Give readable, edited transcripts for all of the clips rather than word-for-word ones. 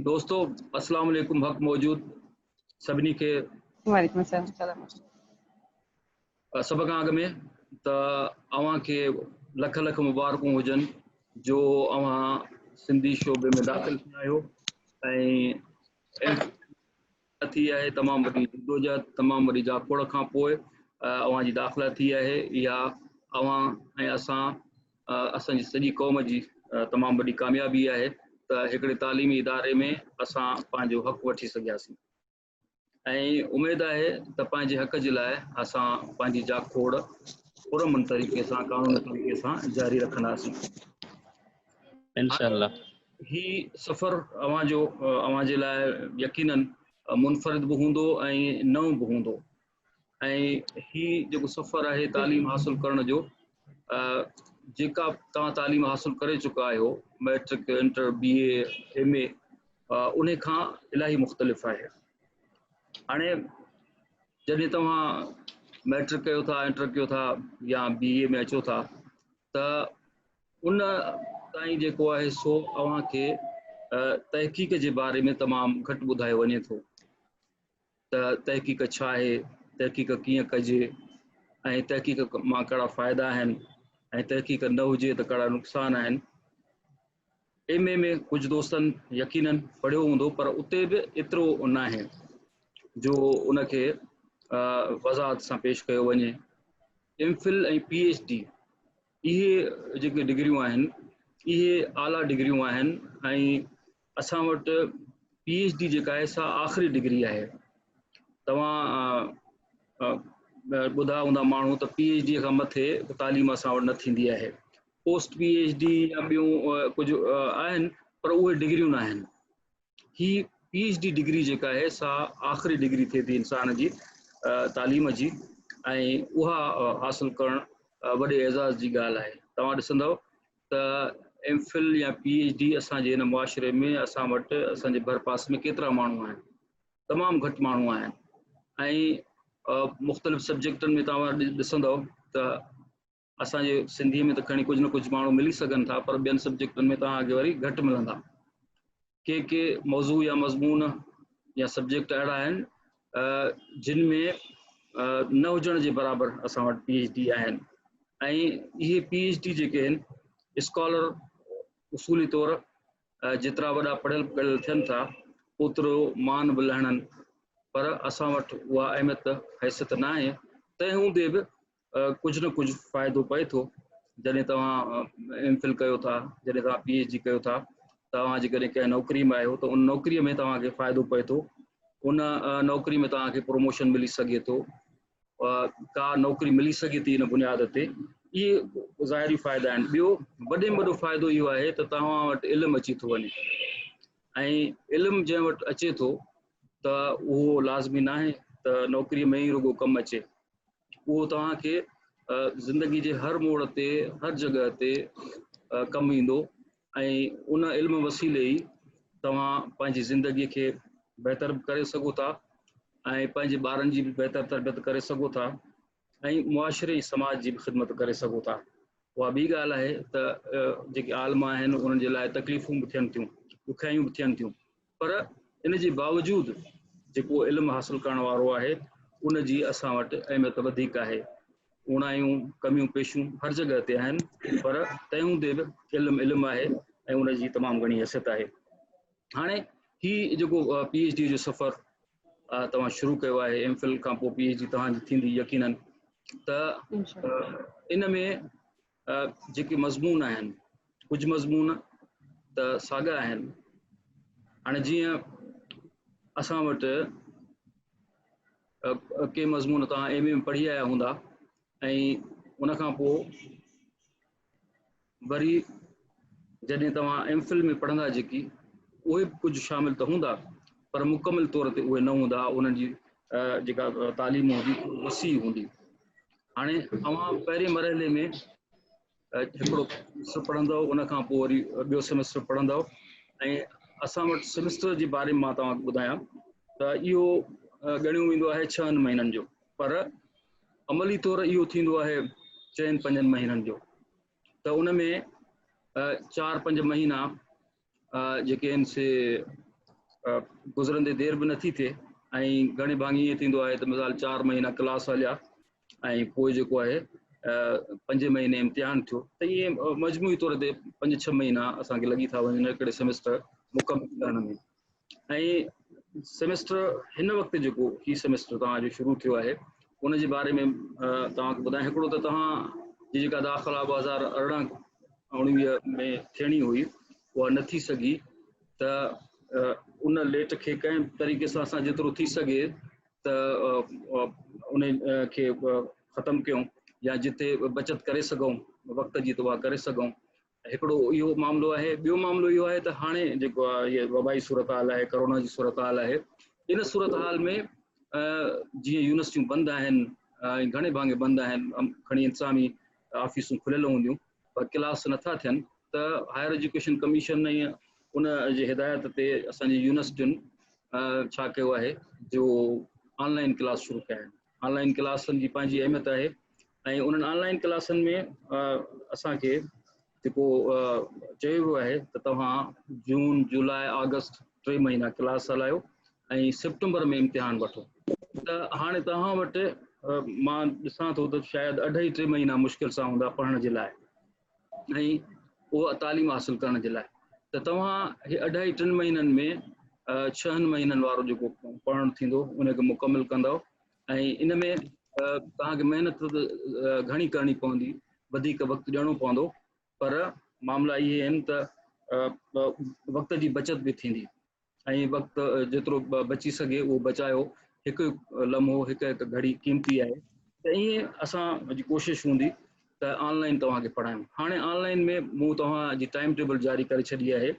دوستو السلام عليڪم حق موجود سڀني کي. وعليڪم السلام. سڀ کان اڳ ۾ ته اوهان کي لک لک مبارڪون هجن جو اوهان سنڌي شعبي ۾ داخل ٿيا آهيو ۽ ٿي آهي تمام وڏي جدوجهد تمام وڏي جاکوڙ کان پوء اوهان جي داخلا ٿي آهي اها اوهان ۽ اسان اسان جي سڄي قوم جي تمام وڏي ڪاميابي آهي ته هڪڙي تعليمي اداري ۾ اسان پنهنجو حق وٺي سگهياسين ۽ اميد آهي ته پنهنجي حق جي لاء اسان پنهنجي جاکوڙ پرامن طريقي سان قانوني طريقي سان جاري رکنداسين. انشاء الله. هي سفر اوهان جو اوهان جي لاء يقينن منفرد به هوندو ۽ نئون به هوندو ۽ هي جيڪو سفر آهي تعليم حاصل ڪرڻ جو جيڪا توهان تعليم حاصل ڪري چڪا آهيو matric inter B A M A ان کان الاهي مختلف آهي. هاڻي جڏهن توهان ميٽرڪ ڪيو ٿا انٽر ڪيو ٿا يا بي اي ۾ اچو ٿا ته ان تائين جيڪو آهي سو اوهان کي تحقيق جي باري ۾ تمام گهٽ ٻڌايو وڃي ٿو ته تحقيق ڇا آهي، تحقيق ڪيئن ڪجي ۽ تحقيق مان ڪهڙا فائدا آهن ۽ تحقيق نه هجي ته ڪهڙا نقصان آهن. ايم اي ۾ ڪجهه دوستن يقينن پڙهيو هوندو پر اتي به ايترو ناهي جو ان کي وضاحت سان پيش ڪيو وڃي. M Phil ۽ P H D اهي جيڪي ڊگريون آهن اهي اعليٰ ڊگريون آهن ۽ اسان وٽ پي ايڇ ڊي جيڪا آهي سا آخري ڊگري آهي. توهان ٻڌا هوندا ماڻهو ته پي ايڇ ڊي کان مٿي تعليم اسان وٽ نه ٿيندي آهي. پوسٽ پي ايڇ ڊي يا ٻيون ڪجهه آهن پر اهي ڊگريون نه آهن. هي پي ايڇ ڊي ڊگري جيڪا آهي سا آخري ڊگري ٿئي ٿي انسان جي تعليم جي ۽ اها حاصل ڪرڻ وڏي اعزاز جي ڳالهه آهي. توهان ڏسندؤ ته ايم فل يا پي ايڇ ڊي اسان جي هن معاشري ۾ اسان وٽ اسان جي ڀرپاس ۾ ڪيترا ماڻهو آهن، تمام گهٽ ماڻهو آهن ۽ مختلف سبجيڪٽن ۾ توهان ڏسندؤ ته اسان جي سنڌيء ۾ ته کڻي ڪجهه نه ڪجهه ماڻهو ملي سگهن ٿا پر ٻين سبجيڪٽن ۾ توهان کي وري گهٽ ملندا. ڪي ڪي موضوع يا مضمون يا سبجيڪٽ اهڙا آهن جن ۾ نه هجڻ جي برابر اسان وٽ پي ايڇ ڊي آهن ۽ اهي پي ايڇ ڊي جيڪي آهن اسڪالر اصولي طور جيترا وڏا پڙهيل ڳڙهيل ٿين ٿا اوترو مان به لهڻن پر اسان وٽ اها اهميت حيثيت ناهي تنهن هوندي به ڪجهه نه ڪجهه فائدو پئي ٿو جڏهن توهان ايم فل ڪيو ٿا جڏهن توهان پي ايڇ ڊي ڪيو ٿا توهان جيڪڏهن ڪنهن نوڪري ۾ آهيو ته ان نوڪري ۾ توهان کي فائدو پئي ٿو ان نوڪري ۾ توهان کي پروموشن ملي سگهي ٿو ڪا نوڪري ملي سگهي ٿي ان بنياد تي اهي ظاهري فائدا آهن ٻيو وڏي ۾ وڏو فائدو اهو آهي ته توهان وٽ علم اچي ٿو وڃي ۽ علم جنهن وٽ اچي ٿو ته اهو لازمي ناهي ته نوڪري ۾ ئي رڳو ڪم اچي اهو توهان کي زندگي جي هر موڙ تي هر جڳهه تي ڪم ايندو ۽ ان علم وسيلي ئي توهان پنهنجي زندگي کي بهتر به ڪري سگهو ٿا ۽ پنهنجي ٻارن جي به بهتر تربيت ڪري سگهو ٿا ۽ معاشري ۽ سماج جي به خدمت ڪري سگهو ٿا. اها ٻي ڳالهه آهي ته جيڪي عالم آهن انهن جي لاء تڪليفون به ٿين ٿيون، ڏکيائيون به ٿين ٿيون پر ان جي باوجود جيڪو علم حاصل ڪرڻ وارو آهي ان جي اسان وٽ اهميت وڌيڪ آهي. اوڻايون، ڪميون پيشون هر جڳهه تي آهن پر تنهن هوندي به علم علم آهي ۽ ان جي تمام گهڻي حيثيت آهي. هاڻي هي جيڪو پي ايڇ ڊي جو سفر توهان شروع ڪيو آهي ايم فل کان پوء پي ايڇ ڊي توهان جي ٿيندي يقينن ته ان ۾ جيڪي مضمون آهن ڪجهه مضمون ته ساڳا آهن هاڻي جيئن اسان وٽ ڪي مضمون توهان ايم اي ۾ پڙهي آيا هوندا ۽ ان کان پوء وري جڏهن توهان ايم فل ۾ پڙهندا جيڪي اهي به ڪجهه شامل ته هوندا پر مڪمل طور تي اهي نه هوندا انهن جي جيڪا تعليم هوندي وسيع هوندي هاڻي اوهان پهرين مرحلي ۾ هڪڙو سيمسٽر پڙهندو ان کان پوء وري ٻيو سيمسٽر پڙهندو ۽ اسان وٽ سيمسٽر جي باري ۾ مان توهان کي ٻڌايان ته اهو ڳڻيو ويندو آهي ڇهن مهينن جو پر عملي طور اهو ٿيندو آهي چئن پنجن مهينن جو ته ان ۾ چار پنج مهينا جيڪي آهن سي گذرندي دير به نٿي ٿئي ۽ گهڻي ڀاڱي ائين ٿيندو آهي ته مثال چار مهينا ڪلاس هليا ۽ پوء جيڪو آهي پنجين مهيني امتحان ٿيو ته ائين مجموعي طور تي پنج ڇهه مهينا اسان کي لڳي ٿا وڃن هڪڙي سيمسٽر مڪمل ڪرڻ ۾ ۽ سيمسٽر هن وقت جيڪو هي سيمسٽر توهان جو شروع ٿيو آهي ان جي باري ۾ توهان کي ٻڌايان هڪڙو ته توهان جي جيڪا داخلا 2018 19 ۾ ٿيڻي هئي اها نه ٿي سگهي ته ان ليٽ کي ڪنهن طريقي سان اسان جيترو ٿي سگهي ته ان کي ختم ڪيون يا جتي بچت ڪري سگهون وقت جي ته اها ڪري سگهون هڪڙو اهو معاملو آهي ٻيو معاملو اهو آهي ته هاڻي جيڪو آهي وبائي صورتحال آهي ڪورونا جي صورتحال آهي ان صورتحال ۾ جيئن يونيورسٽيون بند آهن ۽ گهڻي ڀاڱي بند آهن کڻي انتظامي آفيسون کليل هونديون پر ڪلاس نٿا ٿين ته هائر ايجوڪيشن ڪميشن ۽ ان جي هدايت تي اسان جي يونيورسٽين ڇا ڪيو آهي جو آن لائن ڪلاس شروع ڪيا آهن آن لائن ڪلاسن جي پنهنجي اهميت آهي ۽ انهن آن لائن ڪلاسن ۾ اسان کي جيڪو چيو ويو آهي ته توهان جون جولاء آگسٽ ٽي مهينا ڪلاس هلايو ۽ سيپٽمبر ۾ امتحان وٺو ته هاڻي توهان وٽ مان ڏسان ٿو ته شايد اڍائي ٽي مهينا مشڪل سان هوندا پڙهڻ جي لاء ۽ اها تعليم حاصل ڪرڻ جي لاء ته توهان هي اڍائي ٽن مهينن ۾ ڇهن مهينن وارو جيڪو پڙهڻ ٿيندو ان کي مڪمل ڪندؤ ۽ ان ۾ توهان کي محنت گهڻي ڪرڻي پوندي وڌيڪ وقت ڏيڻو پوندو پر معاملا اهي آهن ته وقت جي بچت به ٿيندي ۽ وقت جيترو بچي سگهي اهو بچايو هڪ هڪ لمحو هڪ هڪ گهڙي قيمتي آهي ته ائين اسان جي ڪوشش هوندي ته آن لائن توهان کي پڙهايون هاڻي آن لائن ۾ مون توهان جي ٽائيم ٽيبل جاري ڪري ڇڏي آهي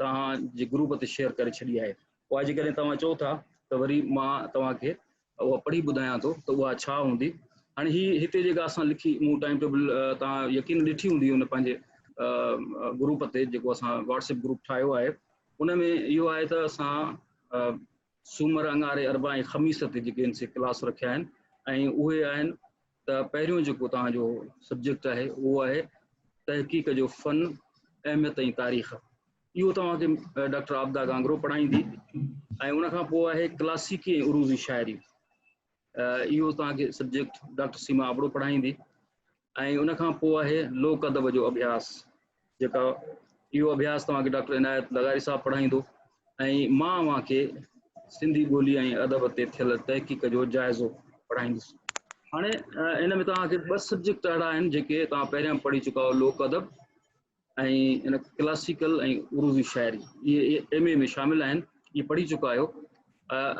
توهان جي گروپ تي شيئر ڪري ڇڏي آهي اها جيڪڏهن توهان چئو ٿا ته وري مان توهان کي اها پڙهي ٻڌايان ٿو ته اها ڇا هوندي هاڻي هي هتي جيڪا اسان لکي مون ٽائيم ٽيبل توهان يقين ڏٺي هوندي ان پنهنجي گروپ تي جيڪو اسان واٽس ايپ گروپ ٺاهيو آهي ان ۾ اهو آهي ته اسان سومر، اڱاري، اربع ۽ خميس تي جيڪي آهن سي ڪلاس رکيا آهن ۽ اهي آهن ته پهريون جيڪو توهان جو سبجيڪٽ آهي اهو آهي تحقيق جو فن، اهميت ۽ تاريخ. اهو توهان کي ڊاڪٽر عابده گانگرو پڙهائيندي ۽ ان کان پوء آهي ڪلاسيڪي ۽ عروضي شاعري. اهو توهان کي سبجيڪٽ ڊاڪٽر سيما ابڙو پڙهائيندي ۽ ان کان پوء آهي لوڪ ادب جو اڀياس جيڪا اهو اڀياس توهان کي ڊاڪٽر عنايت لغاري صاحب پڙهائيندو ۽ مان اوهان کي سنڌي ٻولي ۽ ادب تي ٿيل تحقيق جو جائزو پڙهائيندس. هاڻي ان ۾ توهان کي ٻه سبجيڪٽ اهڙا آهن جيڪي توهان پهريان پڙهي چڪا آهيو لوڪ ادب ۽ ان ڪلاسيڪل ۽ عروضي شاعري اهي ايم اي ۾ شامل آهن اهي پڙهي چڪا آهيو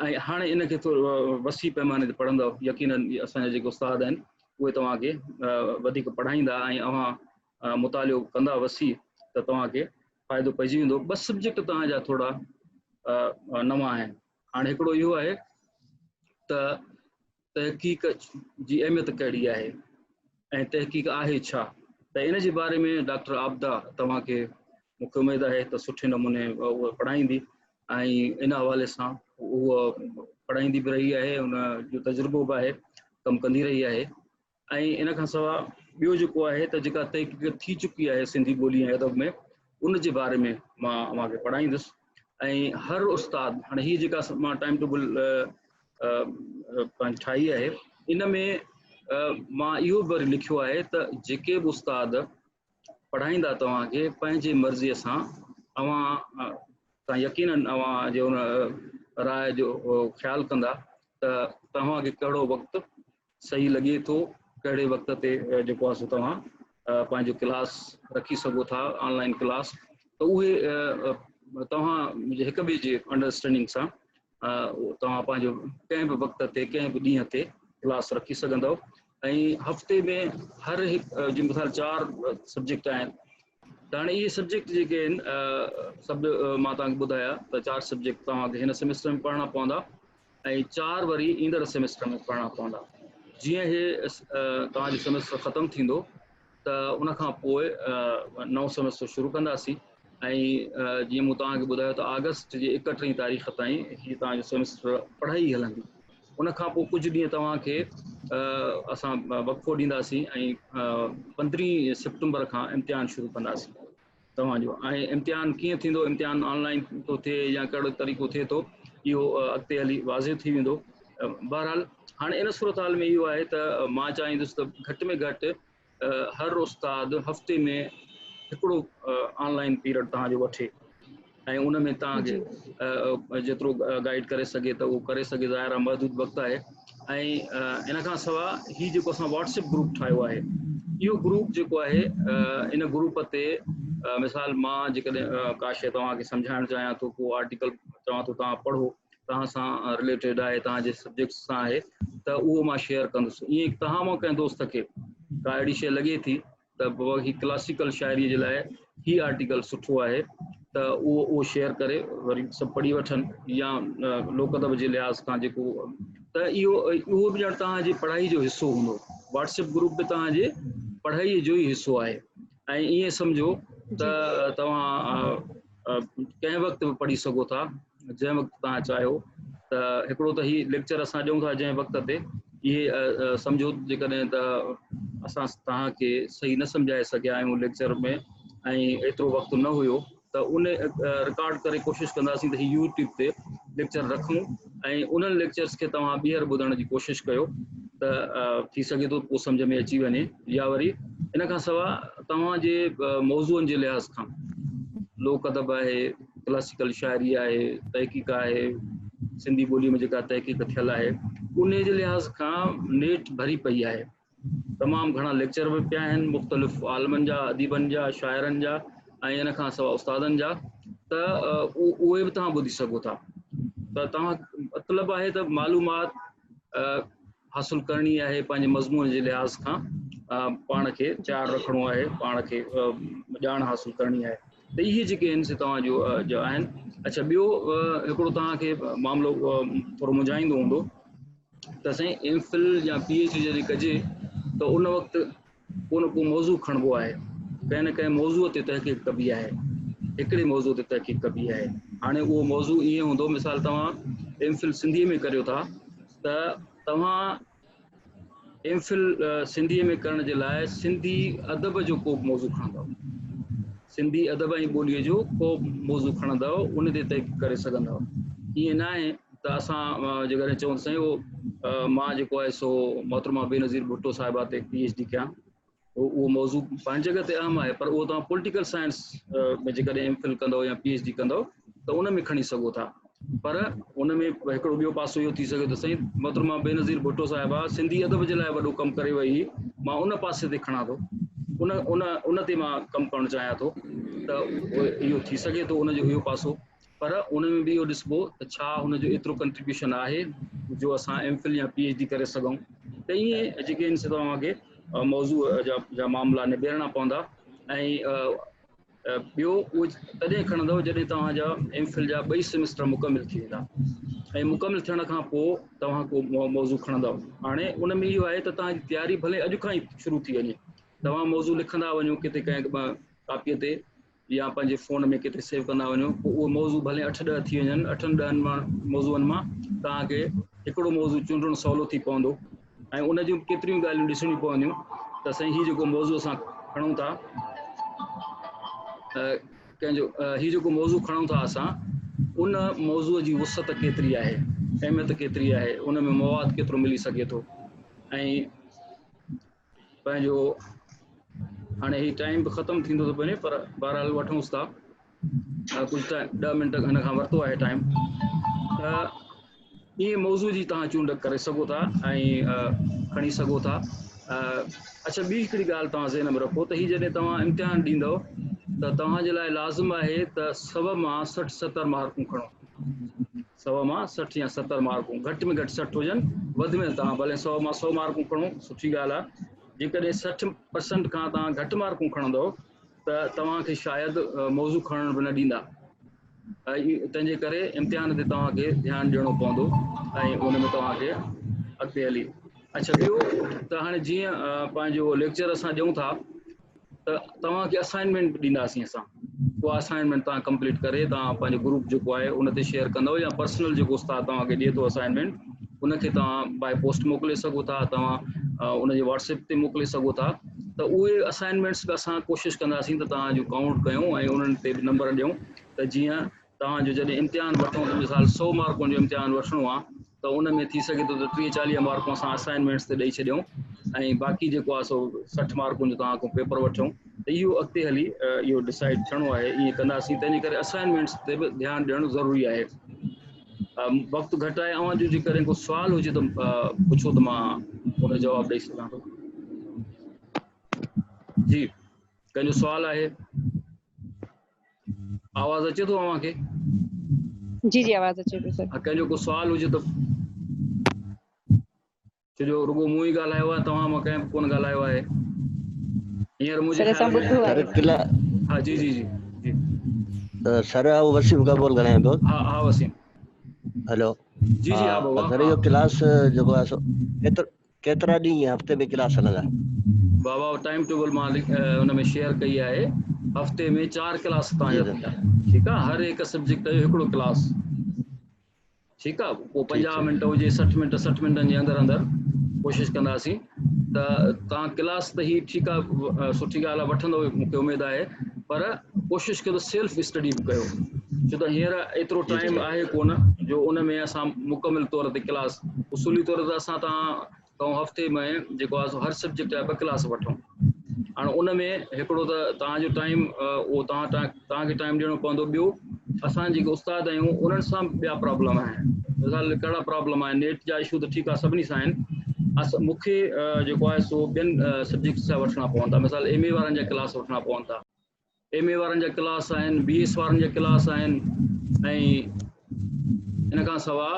۽ هاڻي ان کي ٿورو وسيع پيماني تي پڙهندو يقينن اسان جا جيڪي استاد آهن اهي توهان کي وڌيڪ پڙهائيندا ۽ اوهان مطالعو ڪندا وسيع ته توهان کي فائدو پئجي ويندو ٻه سبجيڪٽ توهان جا ٿورا نوان آهن هاڻي هڪڙو اهو آهي ته تحقيق جي اهميت ڪهڙي آهي ۽ تحقيق آهي ڇا ته ان جي باري ۾ ڊاڪٽر عابده توهان کي مون کي اميد آهي ته سٺي نموني اهو پڙهائيندي ۽ ان حوالي سان اهو پڙهائيندي به رهي آهي ان جو تجربو به آهي ڪم ڪندي رهي آهي ۽ ان کان سواء ٻيو جيڪو آهي ته جيڪا تحقيق ٿي چڪي آهي سنڌي ٻولي ۽ ادب ۾ ان جي باري ۾ مان اوهان کي پڙهائيندس ۽ هر استاد هاڻي هي جيڪا مان ٽائيم ٽيبل پنهنجي ٺاهي آهي ان ۾ مان اهو به وري لکيو آهي ته جيڪي به استاد پڙهائيندا توهان کي پنهنجي مرضيء سان اوهان سان يقينن اوهان جي ان راء جو خيال ڪندا ته توهان کي ڪهڙو وقت صحيح لڳي ٿو ڪهڙي وقت تي جيڪو آهي سو توهان پنهنجو ڪلاس رکي سگهو ٿا آن لائن ڪلاس ته اهي توهان هڪ ٻئي جي انڊرسٽينڊنگ سان توهان پنهنجو ڪنهن به وقت تي ڪنهن به ڏينهن تي ڪلاس رکي سگهندؤ ۽ هفتي ۾ هر هڪ جي مثال چار سبجيڪٽ آهن ته هاڻي اهي سبجيڪٽ جيڪي آهن سڀ مان توهان کي ٻڌايا ته چار سبجيڪٽ توهان کي هن سيمسٽر ۾ پڙهڻا پوندا ۽ چار وري ايندڙ سيمسٽر ۾ پڙهڻا پوندا جيئن هي توهان جو سيمسٽر ختم ٿيندو ته ان کان پوء نئون سيمسٽر شروع ڪنداسين ۽ جيئن مون توهان کي ٻڌايو ته آگسٽ جي اڪٽيهين تاريخ تائين هي توهان جو سيمسٽر پڙهائي هلندي ان کان پوء ڪجهه ڏينهن توهان کي اسان وقفو ڏينداسين ۽ پندرهين سيپٽمبر کان امتحان شروع ڪنداسين. توهان جو ۽ امتحان ڪيئن ٿيندو، امتحان آن لائن ٿو ٿئي يا ڪهڙو طريقو ٿئي ٿو، اهو اڳتي هلي واضح ٿي ويندو. بهرحال هاڻي ان صورتحال ۾ اهو آهي ته مان چاهيندس ته گهٽ ۾ گهٽ هر استاد هفتي ۾ هڪڙو آن لائن پيريڊ توهان جو وٺي ۽ ان ۾ توهان کي جيترو گائيڊ ڪري سگهي ته اهو ڪري سگهي. ظاهر آهي محدود وقت آهي. ۽ ان کان سواء هي جيڪو اسان واٽس ايپ گروپ ٺاهيو آهي، اهو گروپ جيڪو آهي ان گروپ تي مثال مان جيڪڏهن ڪا شيء توهان کي سمجهائڻ چاهيان ٿو، ڪو آرٽيڪل چوان ٿو توهان پڙهو، توهان سان رليٽيڊ آهي، توهان جي سبجيڪٽ سان آهي، ته اهو مان شيئر ڪندس. ائين توهان مان ڪنهن دوست کي ڪا اهڙي شيء لڳي ٿي ته بابا هي ڪلاسيڪل شاعري جي لاء هي آرٽيڪل سٺو آهي ته اهو شيئر ڪري وري سڀ پڙهي وٺن، يا لوڪ ادب جي لحاظ کان جيڪو، ته اهو به ڄڻ توهان جي پڙهائي جو حصو هوندو. واٽس ايپ گروپ به توهان جي پڙهائي جو ئي حصو آهي ۽ ائين سمجهو ته توهان ڪنهن وقت به پڙهي سگهو ٿا، جنهن وقت توهان چاهيو. ته هڪڙو ته هي ليڪچر اسان ڏيون ٿا جنهن وقت تي، اهي سمجهو جيڪڏهن ته اسان توهان کي صحيح نه سمجهائي سگهيا آهيون ليڪچر ۾ ۽ ايترو وقت نه هيو، ته ان رڪارڊ ڪري ڪوشش ڪنداسين ته هي يوٽيوب تي ليڪچر رکون ۽ انهن ليڪچرس کي توهان ٻيهر ٻڌڻ جي ڪوشش ڪيو ته ٿي سگهي ٿو پوء سمجهه ۾ اچي وڃي. يا وري ان کان سواء توهان جي موضوعن جي لحاظ کان لوڪ ادب آهي، ڪلاسيڪل شاعري آهي، تحقيق آهي، سنڌي ٻوليء ۾ جيڪا تحقيق ٿيل آهي، ان جي لحاظ کان نيٽ ڀري پئي آهي. تمام گهڻا ليڪچر به پيا آهن مختلف عالمن جا، اديبن جا، شاعرن جا ۽ ان کان سواء استادن جا، ته اهي به توهان ٻڌي سگهو ٿا. ته توهان مطلب آهي ته معلومات حاصل ڪرڻي آهي، پنهنجي مضمون جي لحاظ کان پاڻ کي تيار رکڻو آهي، پاڻ کي ڄاڻ حاصل ڪرڻي آهي، ته اهي جيڪي آهن سي توهان جو جو آهن. اڇا ٻيو هڪڙو توهان کي معاملو ٿورو منجهائيندو هوندو ته سائين ايم فل يا پي ايڇ ڊي جڏهن ڪجي ته ان وقت ڪو نه ڪو موضوع کڻبو آهي، ڪنهن نه ڪنهن موضوع تي تحقيق ڪبي آهي، هڪڙي موضوع تي تحقيق ڪبي آهي. هاڻي اهو موضوع ائين هوندو، مثال توهان ايم فل سنڌيء ۾ ڪريو ٿا ته توهان ايم فل سنڌيء ۾ ڪرڻ جي لاء سنڌي ادب جو ڪو به موضوع کڻندؤ، سنڌي ادب ۽ ٻوليء جو ڪو به موضوع کڻندؤ، ان تي تحقيق ڪري سگهندؤ. ائين ناهي ته اسان جيڪڏهن چئون ته سائين اهو مان جيڪو آهي سو محترمه بينظير ڀٽو صاحبه تي پي ايڇ ڊي ڪيان، اهو موضوع پنهنجي جڳهه تي اهم آهي، پر اهو توهان پوليٽيڪل سائنس ۾ جيڪڏهن ايم فل ڪندؤ يا پي ايڇ ڊي ڪندؤ ته ان ۾ کڻي سگهو ٿا. پر ان ۾ هڪڙو ٻيو پاسو اهو ٿي سگهي ٿو سائين محترمه بينظير ڀٽو صاحبه سنڌي ادب جي لاء وڏو ڪم ڪري وئي هئي، مان ان پاسي تي کڻان ٿو، ان ان ان تي مان ڪم ڪرڻ چاهيان ٿو، ته اهو ٿي سگهي ٿو ان جو اهو پاسو. پر ان ۾ به اهو ڏسبو ته ڇا هن جو ايترو ڪنٽريبيوشن آهي جو اسان ايم فل يا پي ايڇ ڊي ڪري سگهون. ته ائين جيڪي آهن سي توهان کي موضوع جا معاملا نبيرڻا پوندا. ۽ ٻيو اهو تڏهن کڻندو جڏهن توهان جا ايم فل جا ٻئي سيمسٽر مڪمل ٿي ويندا ۽ مڪمل ٿيڻ کان پوء توهان ڪو موضوع کڻندو. هاڻي ان ۾ اهو آهي ته توهان جي تياري ڀلي اڄ کان ئي شروع ٿي وڃي، توهان موضوع لکندا وڃو ڪٿي ڪنهن ڪاپيء تي يا پنهنجي فون ۾ ڪٿي سيو ڪندا وڃو، پوء اهو موضوع ڀلي اٺ ڏهه ٿي وڃن، اٺن ڏهن مان موضوعن مان توهان کي هڪڙو موضوع چونڊڻ سولو ٿي پوندو. ۽ ان جون ڪيتريون ڳالهيون ڏسڻيون پونديون ته سائين هي جيڪو موضوع اسان کڻون ٿا، ڪنهن جو هي جيڪو موضوع کڻون ٿا اسان، ان موضوع جي وسعت ڪيتري آهي، اهميت ڪيتري آهي، ان ۾ مواد ڪيترو ملي سگهي ٿو. ۽ پنهنجو هاڻي هي ٽائيم به ختم ٿيندو ٿو پڃي، پر بهرحال وٺونس ٿا ڪجهه ٽائيم، 10 منٽ هن کان ورتو آهي ٽائيم. ته ائين موضوع جي توهان چونڊ ڪري سگهو ٿا ۽ کڻي سگهو ٿا. اڇا ٻي هڪڙي ڳالهه توهان ذهن ۾ رکو ته هي جڏهن توهان امتحان ڏيندؤ ته توهان جي لاء لازم آهي ته 100 مان 60 70 مارڪون کڻو، 100 مان 60 يا 70 مارڪون، گهٽ ۾ گهٽ 60 هجن، وڌ ۾ توهان ڀلي 100 مان 100 مارڪون کڻو، سٺي ڳالهه آهي. جيڪڏهن 60% کان توهان گهٽ مارڪون کڻندؤ ته توهان کي شايد موضوع کڻڻ به نه ڏيندا، تنهن جي ڪري امتحان تي توهان کي ڌيان ڏيڻو پوندو ۽ ان ۾ توهان کي اڳتي هلي. اڇا ٻيو ته هاڻي جيئن پنهنجو ليڪچر اسان ڏيون ٿا ته توهان کي اسائنمينٽ به ڏينداسين اسان، اها اسائنمينٽ توهان ڪمپليٽ ڪري توهان پنهنجو گروپ جيڪو آهي ان تي شيئر ڪندؤ يا پرسنل جيڪو استاد توهان کي ڏئي ٿو اسائنمينٽ ان کي توهان باء پوسٽ موڪلي سگهو ٿا، توهان ان جي واٽس ايپ تي موڪلي سگهو ٿا. ته اهي اسائنمينٽس به اسان ڪوشش ڪنداسين ته توهان جون ڪائونٽ ڪيون ۽ انهن تي به نمبر ڏيون ته جيئن توهان جو جڏهن امتحان وٺون ته مثال 100 مارڪن جو امتحان وٺڻو آهي ته ان ۾ ٿي سگهي ٿو ته 30 40 مارڪون اسان اسائنمينٽس تي ڏئي ڇڏيون ۽ باقي جيڪو آهي سو 60 مارڪن جو توهان کان پيپر وٺون ته اهو اڳتي هلي اهو ڊسائيڊ ٿيڻو آهي ائين ڪنداسين تنهن جي ڪري اسائنمينٽس تي به ڌيان ڏيڻ ضروري آهي. وقت گهٽ آهي اوهان جو جيڪڏهن ڪو سوال هجي ته پڇو ته مان ان جو جواب ڏئي سگهان ٿو. جي ڪنهن جو سوال آهي؟ آواز اچي ٿو اوهان کي؟ جي جي آواز اچي پيو سر. ڪنهن جو ڪو سوال هجي ته ڇو جو رڳو مون ئي ڳالهايو آهي توهان مان ڪنهن به ڪونه ڳالهايو آهي هينئر منهنجي سر اسان خيال ۾ ٻڌو سر آهي ڪلا ها جي جي جي جي سر آئون وسيم قبول ڳالهايان پيو ها ها وسيم هلو جي جي ها بابا سر ها اهو ڪلاس جيڪو آهي سو ڪيترو ڪيترا ڏينهن هفتي ۾ ڪلاس هلندا؟ بابا ٽائيم ٽيبل مان ان ۾ شيئر ڪئي آهي هفتي ۾ 4 ڪلاس جي توهان جا سر ٿيندا ٺيڪ آهي هر هڪ سبجيڪٽ جو هڪڙو ڪلاس ٺيڪ آ پوء ٺيڪ 50 سر منٽ هجي 60 منٽ 60 منٽن جي اندر اندر ڪوشش ڪنداسين ته توهان ڪلاس ته هي ٺيڪ آ سٺي ڳالهه آ وٺندو مونکي اميد آهي پر ڪوشش ڪيو ته سيلف اسٽڊي به ڪيو ڇو ته هينئر ايترو جي ٽائيم سر آهي ڪونه جو ان ۾ اسان مڪمل طور تي ڪلاس اصولي طور تي اسان توهان کان هفتي ۾ جيڪو آهي سو هر سبجيڪٽ جا ٻه ڪلاس وٺون هاڻي ان ۾ هڪڙو ته توهان جو ٽائيم اهو توهان توهان کي ٽائيم ڏيڻو پوندو ٻيو اسان جيڪي استاد آهيون انهن سان ٻيا پرابلم آهن مثال ڪهڙا پرابلم آهن نيٽ جا اشو ته ٺيڪ آهي سڀني سان آهن مون کي جيڪو آهي سو ٻين سبجيڪٽس جا وٺڻا پون ٿا مثال ايم اي وارن جا ڪلاس وٺڻا پون ٿا ايم اي وارن جا ڪلاس آهن، بي ايس وارن جا ڪلاس آهن ۽ ان کان سوا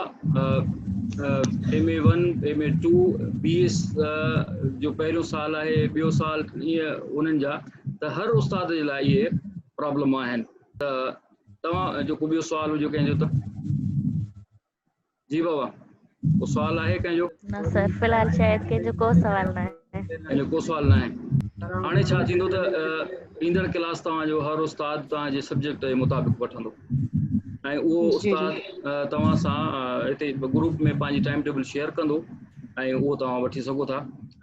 M A one, M A two, B S جو پهريون سال آهي، ٻيو سال ائين انهن جا ته هر استاد جي لاء اهي پرابلم آهن ته توهان جو ڪو ٻيو سوال هجي ڪنهن جو ته جي بابا ڪو سوال آهي ڪنهن جو؟ نه سر في الحال شايد ڪنهن جو ڪو سوال نه آهي. ڪنهن جو ڪو سوال نه آهي. هاڻي ڇا ٿيندو ته ايندڙ ڪلاس توهان جو هر استاد توهان جي سبجيڪٽ جي مطابق وٺندو ۽ اهو جي جي استاد توهان سان هتي گروپ ۾ پنهنجي ٽائيم ٽيبل شيئر ڪندو ۽ اهو توهان وٺي سگهو ٿا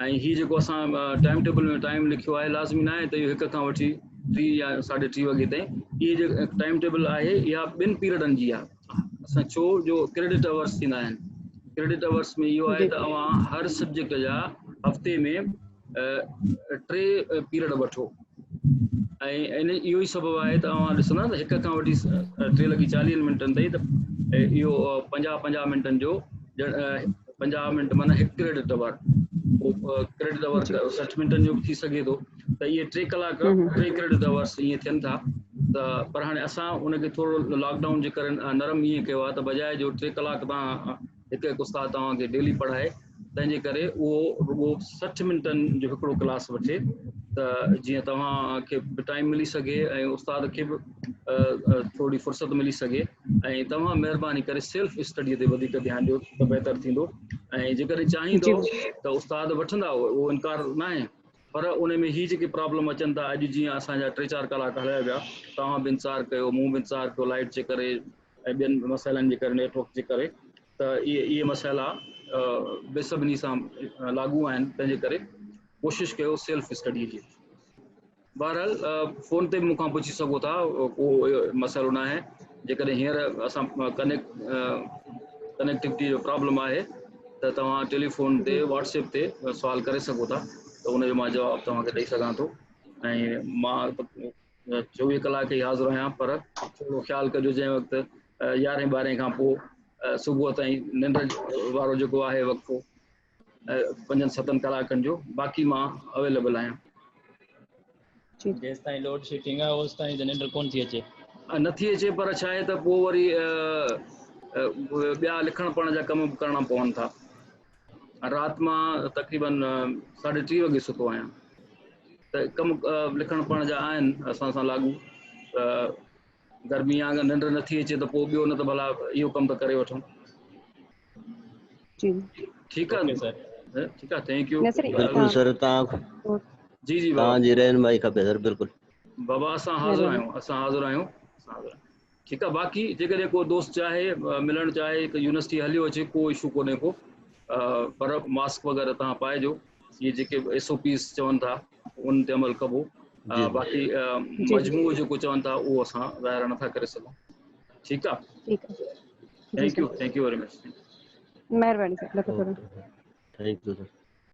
۽ هي جيڪو اسان ٽائيم ٽيبل ۾ ٽائيم لکيو آهي لازمي نه آهي ته اهو هڪ کان وٺي 3 يا 3:30 وڳي تائين اهي جيڪو ٽائيم ٽيبل آهي اها ٻن پيريڊن جي آهي اسان ڇو جو ڪريڊٽ اورس ٿيندا آهن ڪريڊٽ اورس ۾ اهو آهي جي ته اوهان هر سبجيڪٽ جا هفتي ۾ 3 پيريڊ وٺو ۽ ان اهو ئي سبب آهي ته اوهان ڏسندا ته هڪ کان وٺي 3 لڳي 40 منٽن تائين ته اهو 50 50 منٽن جو 50 منٽ معنيٰ هڪ ڪريڊٽ اور ڪريڊٽ اور جي 60 منٽن جو به ٿي سگهي ٿو ته اهي 3 ڪلاڪ همم 3 ڪريڊٽ اورس ائين ٿين ٿا ته پر هاڻي اسان ان کي ٿورو لاڪ ڊائون جي ڪري نرم ائين ڪيو آهي ته بجاء جو 3 ڪلاڪ توهان هڪ هڪ استاد توهان کي ڊيلي پڙهائي تنهن جي ڪري اهو رڳو 60 منٽن جو هڪڙو ڪلاس وٺي ته جيئن توهان کي به ٽائيم ملي سگهي ۽ استاد کي به ٿوري فرصت ملي سگهي ۽ توهان مهرباني ڪري سيلف اسٽڊي تي وڌيڪ ڌيان ڏيو ته بهتر ٿيندو ۽ جيڪڏهن چاهيندو ته استاد وٺندا اهو انڪار ناهي پر ان ۾ هي جيڪي پرابلم اچن ٿا اڄ جيئن اسان جا 3 4 ڪلاڪ هليا ويا توهان به انتظار ڪيو مون به انتظار ڪيو لائيٽ جي ڪري ۽ ٻين مسئلن جي ڪري نيٽ ورڪ جي ڪري ته اهي اهي مسئلا به سڀني سان لاڳو آهن تنهن جي ڪري ڪوشش ڪيو سيلف اسٽڊي جي بهرحال فون تي به مون کان پڇي سگهو ٿا ڪو مسئلو نه آهي جيڪڏهن هينئر اسان ڪنيڪٽيوٽي جو پرابلم آهي ته توهان ٽيليفون تي جي واٽس ايپ تي سوال ڪري سگهو ٿا ته ان جو مان جواب توهان کي ڏئي سگهان ٿو ۽ مان 24 ڪلاڪ ئي حاضر آهيان پر ٿورو خيال ڪجو جنهن وقت 11 12 کان پوء صبح تائين ننڊ وارو جيڪو آهي وقفو 5 7 ڪلاڪن جو باقي مان اويليبل آهيان. جي جيستائين لوڊ شيڊنگ آهي اوستائين ته ننڊ ڪونه ٿي اچي. نه ٿي اچي پر ڇا آهي ته پوء وري ٻيا لکڻ پڙهڻ جا ڪم به ڪرڻا پون ٿا. رات مان تقريبن 3:30 وڳي ستو آهيان ته ڪم لکڻ پڙهڻ جا آهن اسان سان لاڳو ته گرمي آ اگر ننڊ نٿي اچي ته پوء ٻيو نه ته ڀلا اهو ڪم ته ڪري وٺون. جي ٺيڪ آ اوڪي سر ٺيڪ آ thank you نه سر بلڪل سر توهان جي جي بابا توهان جي رهنمائي کپي سر بلڪل بابا اسان حاضر آهيون اسان حاضر آهيون اسان حاضر آهيون ٺيڪ آ باقي جيڪڏهن ڪو دوست چاهي ملڻ چاهي ته يونيورسٽي هليو اچي ڪو اشو ڪونهي ڪو پر ماسڪ وغيره توهان پائجو اهي جيڪي ايس او پيز چون ٿا. ان تي عمل ڪبو. باقي مجموعو جيڪو چون ٿا اهو اسان ظاهر نٿا ڪري سگهون. ٺيڪ آ، ٺيڪ آ. Thank you, thank you very much. مهرباني سر، لک. Thank you sir.